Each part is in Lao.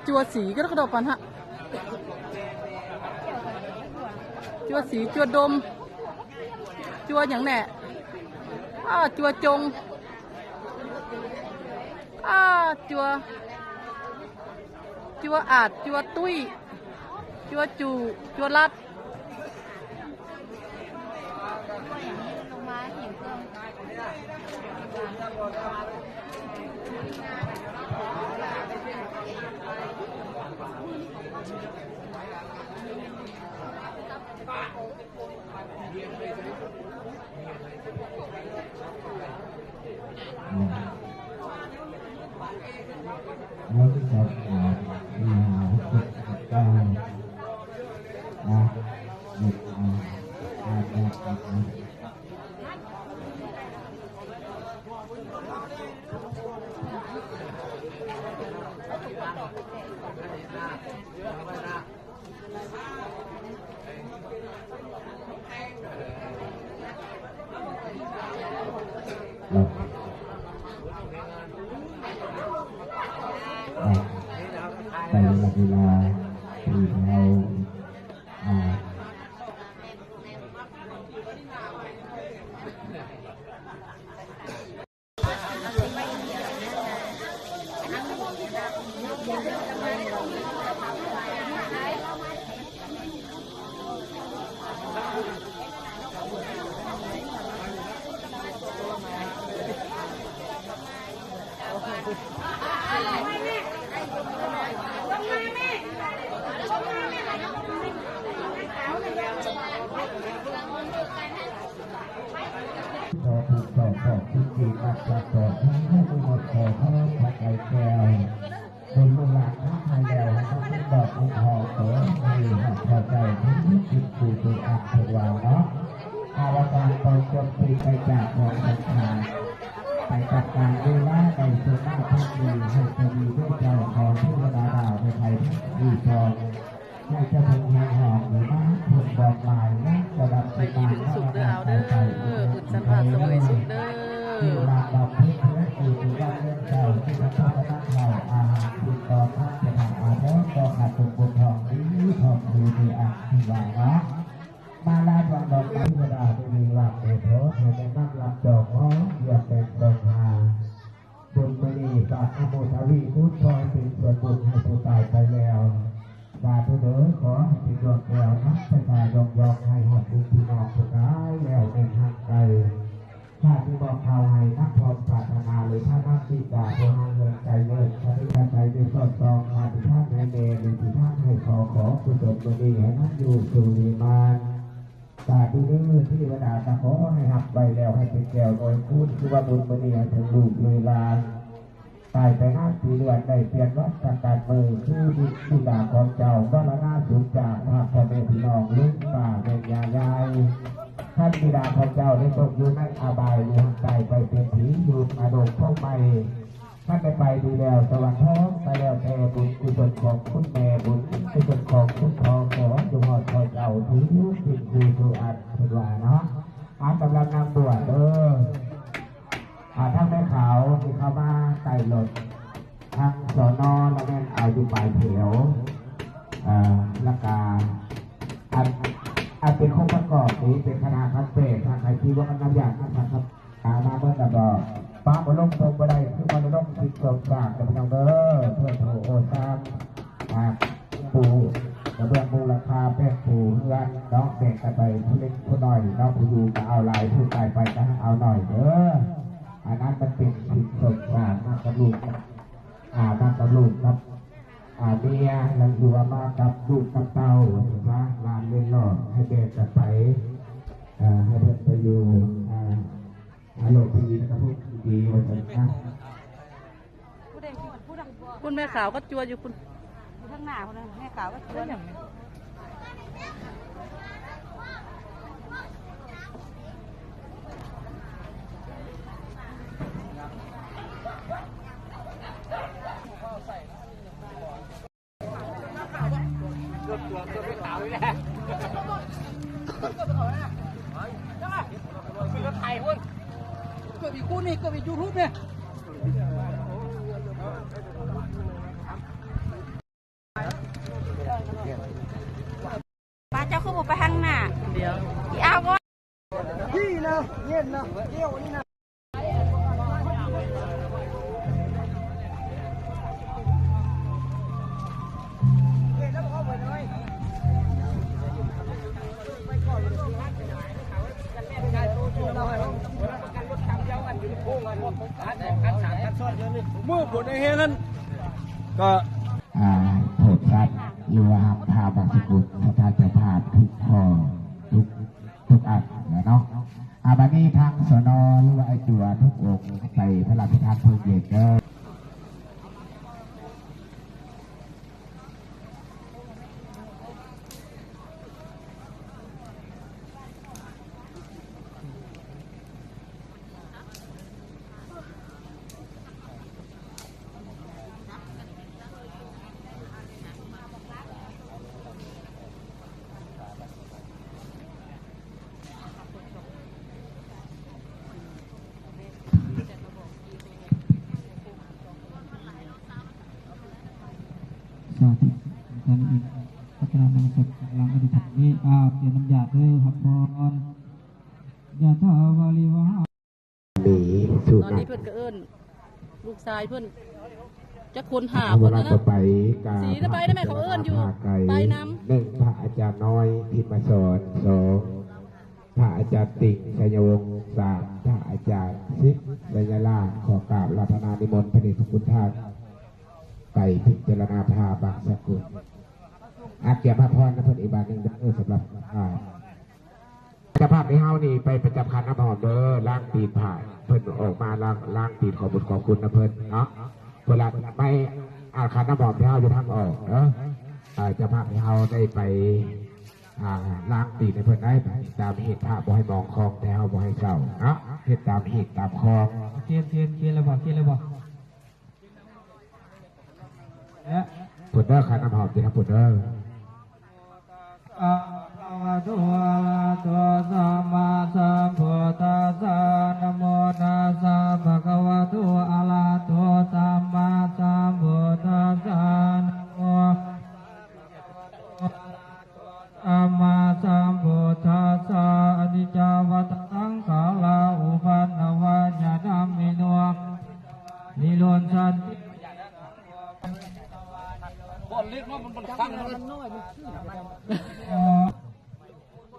ຈົວສີກໍໄດ້ ກະດອກປັນຮະ ຈົວສີ ຈົວດົມ ຈົວຫຍັງແດ່ ອ້າ ຈົວຈົງ ອ້າ ຈົວ ຈົວອາດ ຈົວຕຸ້ຍ ຈົວຈູ່ ຈົວລັດ. ໃນເວລາທີ່ເຮົາ ອ່າ ຂໍບຸນຕໍ່ຂອບຄຸນທີ່ມາກຈາກຕໍ່ຜູ້ໃຫ້ມາຂໍພະລານພະໄກແກ້ວ ບຸນລູກຫຼານທັງໃຫ້ແລ້ວ ໃຫ້ເພິ່ນດອກເງິນທອງ ຂໍໃຫ້ຮັກພໍໃຈທຸກຈິດຜູ້ທີ່ອັກເພິ່ນວ່າເນາະ. ອາວະສານຕອນຈົບທີ່ໄປຈາກຂອງສັງຂານ ໄປຈັດການເວລາໃນສົມມາພັກດີ ໃຫ້ຈະມີດ້ວຍເຈົ້າ ຂໍເທວະດາດາວໃຫ້ໄພທັງສີ່ຈອງ ໃຫ້ເຈົ້າເພິ່ນແຫ່ງຫອມດີມາເພິ່ນບອກໝາຍນະ ສະດັບ ໄປອີກໜຶ່ງສຸກເດີ ເອົາເດີ ບຸນສັນພາສະເຫວີຍສຸກເດີ ທີ່ລາດດອກເພັດເພິ່ນຢູ່ທີ່ວັດເຮືອນເຈົ້າ ທີ່ພະເຈົ້າພະນັກເຮົາ ອາຫານທີ່ຕໍ່ທັນຈະທຳອາພອນ ກໍຂາດຕົງບົກຜ່ອງດີ ຂອບຄຸນທີ່ອັກທີ່ວ່າເນາະ ມາລາດວງດອກໄມ້ເທວະດາ ທີ່ມີວັດເດໂທ ໃຫ້ແມ່ນນຳລຳຈອກໝໍ ຢຽບແຕ່ງດອກມາ ບຸນມື້ນີ້ ສາທຸ ອະນຸໂມທາມິ ຄູນພອນເປັນສ່ວນບຸນໃຫ້ຜູ້ຕາຍໄປແລ້ວ ສາທຸເດີ ຂໍໃຫ້ເປັນດວງແກ້ວນຳໄຟຟ້າຍ້ອງຢອກ ໃຫ້ຮອດເຖິງພີ່ນ້ອງຜູ້ຕາຍແລ້ວແມ່ນຫ່າງໄກ ຂ້າທີ່ບອກກ່າວໃຫ້ນຳພ້ອມປາດຖະໜາ ຫຼືພະນຳຕິດຕາຜູ້ຫ່າງເຫີນໄກເນີນ ຂ້າທີ່ອາໄສຢູ່ສອດສ່ອງ ຂ້າທີ່ທານໃຫ້ແມ່ ຫຼືທີ່ທານໃຫ້ພໍ່ ຂໍກຸສົນມື້ນີ້ໃຫ້ນຳຢູ່ສູ່ວິມານ ສາທຸເດີ ເທວະດາກໍຂໍໃຫ້ຮັບໄວ້ແລ້ວໃຫ້ເປັນແກ້ວໜ່ວຍຄູນ ຄືວ່າບຸນມື້ນີ້ໃຫ້ເຖິງລູກເລີຍຫຼານ ຕາຍໄປນານປີເດືອນ ໄດ້ປ່ຽນວັນຊະກັດມື້ ຄືບິດາຂອງເຈົ້າ ມໍລະນາສູນຈາກ ພາກພໍ່ແມ່ພີ່ນ້ອງ ລຸງປ້າແມ່ຍ່າຍາຍ ຄັນບິດາຂອງເຈົ້າໄດ້ຕົກຢູ່ໃນອະບາຍ ຫຼືຫາກຕາຍໄປເປັນຜີຢູ່ອະໂດກພົມໄມ ຄັນໄດ້ໄປດີແລ້ວ ສະຫວັນເທີນ ກໍແລ້ວແຕ່ບຸນກຸສົນຂອງຄຸນແມ່ ບຸນກຸສົນຂອງຄຸນພໍ່ ຂໍຈົ່ງຮອດພໍ່ເຈົ້າທຸກສິ່ງທຸກອັນ ເພິ່ນວ່າເນາະ. ອາ ກຳລັງນັ່ງບວດເດີ ອາ ທາງແມ່ຂາວທີ່ເຂົ້າມາໃກ້ລົດ ທາງ ສນ ລະແມ່ນເອົາຢູ່ປາຍແຖວ ເອີ ລະກະ ອັນ ອັນເປັນອົງປະກອບນີ້ເປັນຄະນະຄັນແປ ຖ້າໃຜທີ່ວ່າອະນຸຍາດນຳ ອາ ມາເບິ່ງລະບອກ ປະບໍ່ລົງຕົງບໍ່ໄດ້ ຄືບໍ່ໄດ້ລົງສິນສົມສາກເດີພີ່ນ້ອງເດີ ເພື່ອໂທໂອຊານ ອາ ປູກະເບື້ອງມຸງຫຼັງຄາ ແປ້ງປູເຮືອນເນາະ ແບ່ງກັນໄປຜູ້ເລັກຜູ້ນ້ອຍເນາະ ຜູ້ຢູ່ກໍເອົາຫຼາຍ ຜູ້ຕາຍໄປກໍໃຫ້ເອົາໜ້ອຍເດີ ອັນນັ້ນມັນເປັນສິນສົມສາກ ມາກັບລູກ ອາ ມາກັບລູກກັບ ອາ ເມຍ ແລະ ຫຼືວ່າມາກັບລູກກັບເຕົ້າ ວ່າຫຼານເລັດລອດ ໃຫ້ແບ່ງກັນໄປ ເອີ ໃຫ້ເພິ່ນໄປຢູ່ ອາ ອາລົມທີ່ດີ ແລະ ກະພົບທີ່ດີ ວ່າຊັ້ນຊະ. ພຸ້ນແມ່ຂາວກໍຈົວຢູ່ພຸ້ນ ຢູ່ທາງໜ້າພຸ້ນນະ ແມ່ຂາວກໍຈົວ. ໄປທາງໜ້າ ດຽວ ອີອາວ ພີ່ນະ ເຢັນນະ ດຽວນີ້ນະ. ມື້ບຸນແຫ່ງນັ້ນກໍ ອ່າ ໂພດສັດ ຫຼືວ່າຮັບພາບັງສະກຸນ ສະຖານເຈົ້າພາບທຸກຂໍ້ ທຸກ ທຸກອັນແຫຼະເນາະ. ອ່າ ບັດນີ້ທາງ ສນ ຫຼືວ່າອາຈົວທຸກອົງ ໄປພະລາພິທານເພີງເຢັນເດີ. ສາທຸ ທ່ານອີກ ພັດທະນານຳສົດ ກຳລັງອະທິຖານນີ້ ອາ ຕຽມນ້ຳຢາດເດີ ຮັບພອນ ຍະຖາວາລິວະຫາ ມີສຸ ຕອນນີ້ເພິ່ນກໍເອີ້ນລູກຊາຍເພິ່ນ ຈັກຄົນ ຫ້າຄົນນະ ເວລາຕໍ່ໄປ ກາ ສີນະ ໄປໄດ້ແມ່ ເຂົາເອີ້ນຢູ່ ໄປນຳ ໜຶ່ງ ພະອາຈານນ້ອຍ ທິມມະສອນ ສອງ ພະອາຈານຕິ່ງ ໄຊຍະວົງ ສາມ ພະອາຈານສິດ ໄຊຍະລາດ ຂໍກາບອາລາທະນານິມົນພະເດດພະຄຸນທ່ານ ໄປພິຈາລະນາພາບັງສະກຸນ ອາກຽມພະພອນນຳເພິ່ນອີກບາດໜຶ່ງເດີ ສຳລັບ ອ່າ ເຈົ້າພາບໃນເຮົານີ້ໄປປະຈຳຂັນນ້ຳຫອມເດີ ລ້າງຕີນພາ ເພິ່ນອອກມາລ້າງ ລ້າງຕີນ ຂອບບຸນຂອບຄຸນນຳເພິ່ນເນາະ. ເວລາໄປ ອ່າ ຂັນນ້ຳຫອມທີ່ເຮົາຢູ່ທາງອອກເດີ ອ່າ ເຈົ້າພາບໃຫ້ເຮົາໄດ້ໄປ ອ່າ ລ້າງຕີນໃຫ້ເພິ່ນໄດ້ ຕາມຮີດພະບໍ່ໃຫ້ມອງຄອງ ແຕ່ເຮົາບໍ່ໃຫ້ເຊົ່າເນາະ ເຮັດຕາມຮີດຕາມຄອງ. ຂຽນ ຂຽນ ຂຽນແລ້ວບໍ່? ຂຽນແລ້ວບໍ່? ແລະ ພຸ້ນເດີ ຂັນນ້ຳຫອມທີ່ທາງພຸ້ນເດີ. ອະ ພະວະໂຕ ອະລະຫະໂຕ ສຳມາສຳພຸດທັດສະ ນະໂມຕັດສະ ພະຄະວະໂຕ ອະລະຫະໂຕ ສຳມາສຳພຸດທັດສະ ນະໂມ ສຳມາສຳພຸດທັດສະ ອະນິດຈັງ ວັດຕະສັງຂາລາ ອຸປັນນະວັດຍະທຳມິໂນ ນິໂຣດສັນຕິ ບ່ອນເລັກເນາະ ມັນ ມັນຄັງເນາະ ມັນນ້ອຍ ມັນຄືນ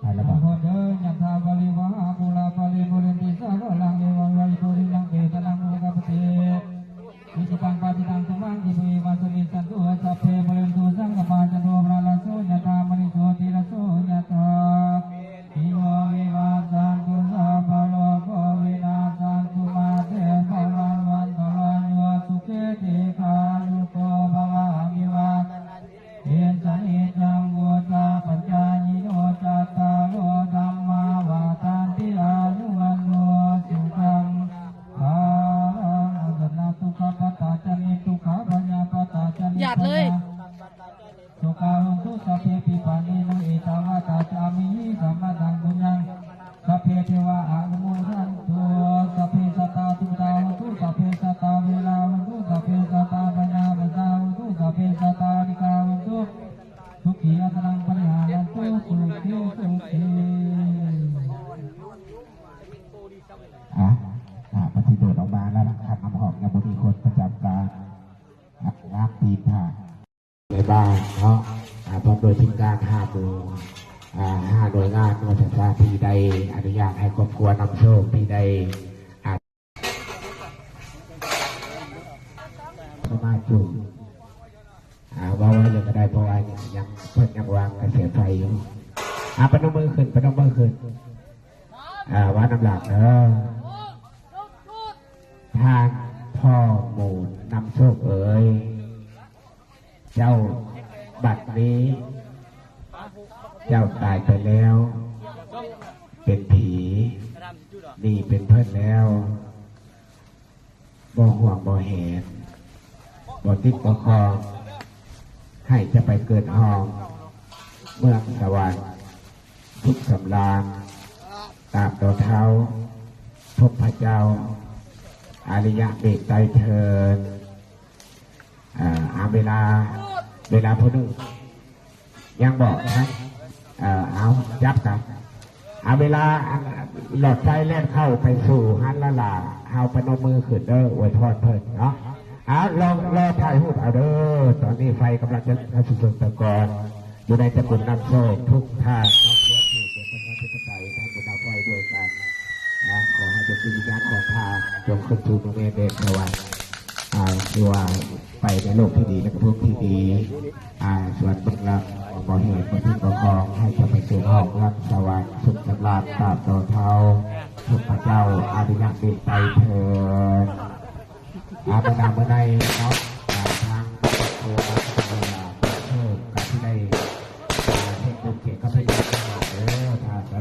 ໄປແລ້ວບໍ່? ຍະຖາ ວາລິວະຫາ ປູລາ ປະລິປູເຣນຕິ ສາຄະລັງ ເອວັງ ເມວະ ອິໂຕ ທິນນະ ເປຕານັງ ອຸປະກາປະຕິ ອິທິຕັງ ປະຕິຕັງ ຕຸມະ ຂິດຖະເມ ວະສະມິດສັນຕຸ ສັບເພ ເຣນຕຸ ສັງກະປາ ຈັນໂທ ປະນະລະໂສ ຍະຖາ ມະນີ ໂຊຕິລະໂສ ຍະຖາ ພິໂຍ ວິວັດສັນຕຸ ສັບພະໂລໂກ ວິນາສັນຕຸ ມາເຕ ພະວັດວັນຕະລາໂຍ ສຸຂີ ດີຄາຍຸໂກ ພະວະ ອະພິວາທະນະ ສິລ ເດຊະ ນິດຈັງ ວຸດທາ ປັດຈາຍິໂນ ຈັດຕາໂລ ທຳມາ ວັດທັນຕິ ອາຍຸ ວັນໂນ ສຸຂັງ ພະລັງ ອະສັນນະ ທຸກຂະປັດຕາ ຈະນິດທຸກຂະ ພະຍາປັດຕາ ຈະນິດ ຢາດເລີຍ ພະຍາ ໂສກາ ໂຮນຕຸ ສັບເພ ປິປະເນໂນ ເອຕາວັດຕາ ຈາມິ ສັມມະທັງ ປຸນຍັງ ສັບເພ ເທວາ ອະນຸໂມທັນຕຸ ສັບເພ ສັດຕາ ສຸຂະຕາ ໂຫນຕຸ ສັບເພ ສັດຕາ ເວລາ ໂຫນຕຸ ສັບເພ ສັດຕາ ພະຍາ ປະສາ ໂຫນຕຸ ສັບເພ ສັດຕາ ນິກາ ໂຫນຕຸ ສຸຂີ ອັດຕະນັງ ປະລິຫາຣັນຕຸ ສຸຂີ ສຸຂີ ອ່າ ອ່າ ປະຕິໂດດອອກມາແລ້ວນະ ຂັນນ້ຳຫອມ ຍັງບໍ່ມີຄົນປະຈຳການ ອ່າ ງາມຕີນຜາ ໃນບ້ານເນາະ ອ່າ ພ້ອມໂດຍທີມງານຫ້າໝູ່ ອ່າ ຫ້າໜ່ວຍງານ ວ່າຊັ້ນຊະ ທີ່ໄດ້ອະນຸຍາດໃຫ້ຄອບຄົວນຳໂຊກ ທີ່ໄດ້ ອ່າ ເຂົ້າມາຈູ ອ່າ ເວົ້າໄວ້ເລີຍກໍໄດ້ ເພາະວ່າຍັງ ເພິ່ນຍັງວາງກະແສໄຟຢູ່ ອ່າ ປະນົມມືຂຶ້ນ ປະນົມມືຂຶ້ນ ອ່າ ວ່ານຳຫຼັງເດີ ທ່ານພໍ່ໝູນນຳໂຊກເອີຍ ເຈົ້າ ບັດນີ້ເຈົ້າຕາຍໄປແລ້ວ ເປັນຜີ ນີ້ເປັນເພິ່ນແລ້ວ ບໍ່ຫ່ວງບໍ່ແຫນ ບໍ່ຕິດບໍ່ຄອງ ໃຫ້ຈະໄປເກີດຫ້ອງເມືອງສະຫວັນ ສຸກສຳລານ ຕາບຕໍ່ເທົ້າ ພົບພະເຈົ້າ ອະລິຍະເມດໄຕເທີນ ອ່າ ເວລາ ເວລາຜູ້ໜຶ່ງ ຍັງບໍ່ທັນ ເອີ ເອົາ ຈັບກັນ ເອົາ ເວລາອັນຫຼອດໄຟແລ່ນເຂົ້າໄປສູ່ຫັ້ນລະລະ ເຮົາປະນົມມືຂຶ້ນເດີ ອວຍພອນເພິ່ນເນາະ. ເອົາ ລອງ ລໍຖ່າຍຮູບເອົາເດີ. ຕອນນີ້ໄຟກຳລັງຈະເຂົ້າສູ່ຕົ້ນຕະກອນ ຢູ່ໃນຕະກຸນນຳໂຊກທຸກທ່ານເນາະ ເພື່ອທີ່ຈະເປັນປະຊາທິປະໄຕ ທ່ານຜູ້ນຳໄຟດ້ວຍກັນນະ. ຂໍໃຫ້ດວງຈິດວິນຍານຂອງທ່ານຈົ່ງຂຶ້ນສູ່ເມືອງເມນເດດສະຫວັນ ອ່າ ຄືວ່າໄປໃນໂລກທີ່ດີ ແລະກະພົບທີ່ດີ. ອ່າ ສ່ວນເບື້ອງຫຼັງບໍ່ເຫດບໍ່ຖືກບໍ່ຄອງ ໃຫ້ຈະໄປສູ່ຫ້ອງເມືອງສະຫວັນ ສຸກສຳລານຕາບຕໍ່ເທົາ ເທບພະເຈົ້າອາລິຍະເມດໄຕເທີນ. ອ່າ ມື້ໜ້າມື້ໃນເນາະ ອ່າ ທາງຄອບຄົວເພິ່ນກະຊິໄດ້ ອ່າ ເຮັດບຸນເກດກັບພະຍານາກເດີທ່ານເດີ.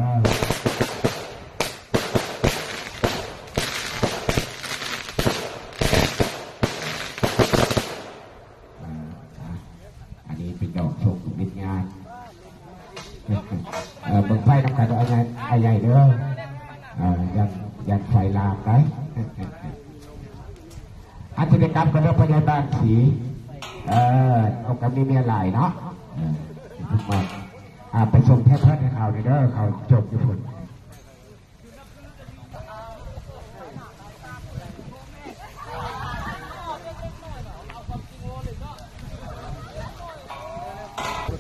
ອ່າ ອັນນີ້ເປັນດອກໂຊກວິນຍານ ເອີ ເບິ່ງໄຟນຳກັນເດີ ອ້າຍໃຫຍ່ ອ້າຍໃຫຍ່ເດີ. ເອີ ຢ້ານ ຢ້ານໄຟລາມໄດ໋. ອາດຈະໄດ້ກັບກັນເດີ ພະຍາບານສີ ເອີ ເອົາກັນມີເມຍຫຼາຍເນາະ. ເອີ ເພິ່ນວ່າ ອ່າ ໄປສົ່ງແພມເພີດໃຫ້ເຂົາແດ່ເດີ ເຂົາຈົບຢູ່ພຸ້ນ.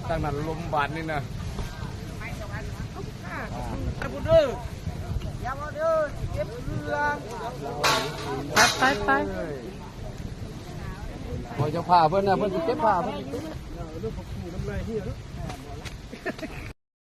ຕັ້ງນັ້ນລົມບາດນີ້ນະ ໄປ ໄປ ໄປ ບໍ່ຈະພາເພິ່ນນະ ເພິ່ນຊິເກັບຜ້າເພິ່ນ.